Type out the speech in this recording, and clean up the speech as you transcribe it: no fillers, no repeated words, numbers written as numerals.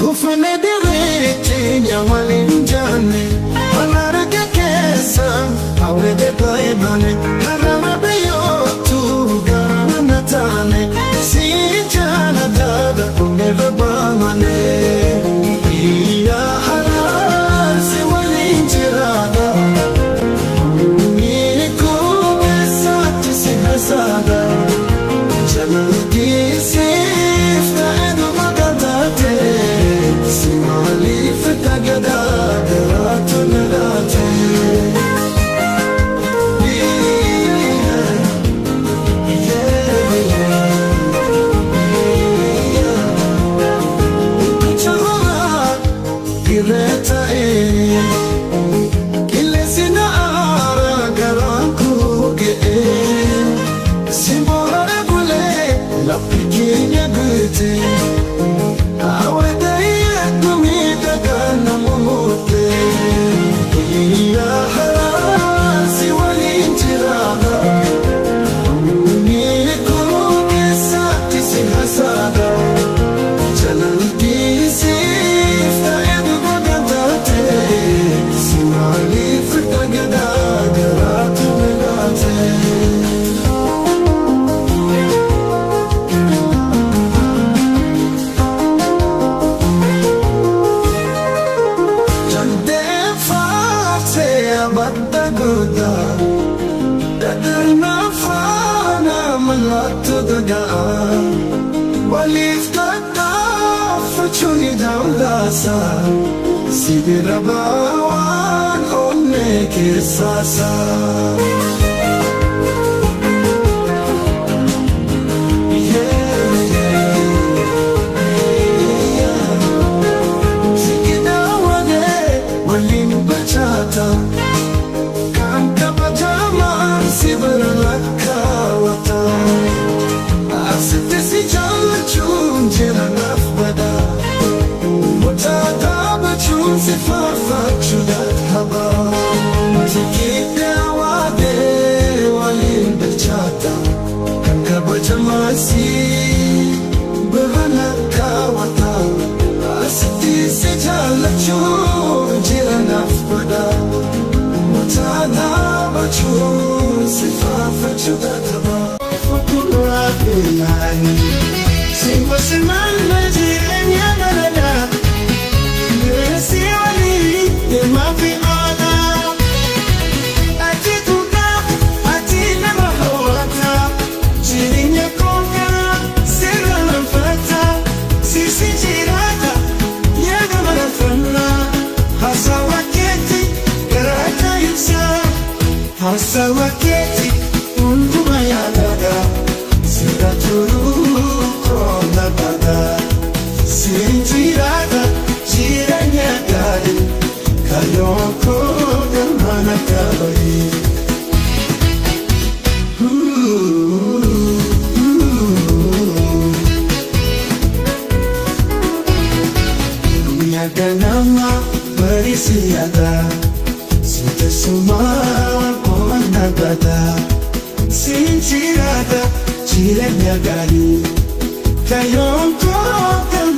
Uffanne diriitti waliin jaanne Alarga keessa hawwete baay'ee Harama biyyootu gara na taane Si jaalladha never baamane Iyya harar si waliin jiraadha Miiri koo keessatti si hasaadha Jalaltii ta'e dhuga taate Si maaliif tagadaa garaatu na laate. Qilleensi na aara garaan koo ga'e Simboora bulee lafti keenya guute Hawwata miidhagaa nama moote Iyya haraa si waliin jiraadha Miiri koo keessatti si hasaadha Jalaltii siif ta'e dhuga taate Si maaliif dhagadaa garaatu na laate. Dandeeffaatee abadda guddaa Dadarna faana mallattoo dagaa Waliif tattaafachuun daawwataasa Sibira baawaan onnee keessaasa. Sikidawade waliin bachaata Kan kabajamaan si bira lakkaawata Asitti si jaallachuun jira naaf bada Mutaa dhaabachuun si faarfachuu dadhaba Sikidawade waliin bachaata Kan kabajamaan si bira lakkaawata Asitti si jaallachuun jira naaf bada Mutaa dhaabachuun si faarfachuu dadhaba. Simba jireenya dalagaa Miresi walii deemaa fi oolaa Ati dhugaa ati nama hawwata Jireenya koo karaa seera lanfata Sisi jiraata yaada marafannaa Haasawa keetti garaa ibsaa Haasawa keetti hundumaa yaadada Sirra turuu koona bada Siin jiraata jireenya gaarii Kaayyoon koo galmaan akka bahi. Dunia ganama berisiada Sinte semua kona bada Siin jiraata jireenya gaarii Kaayyoon koo galmaan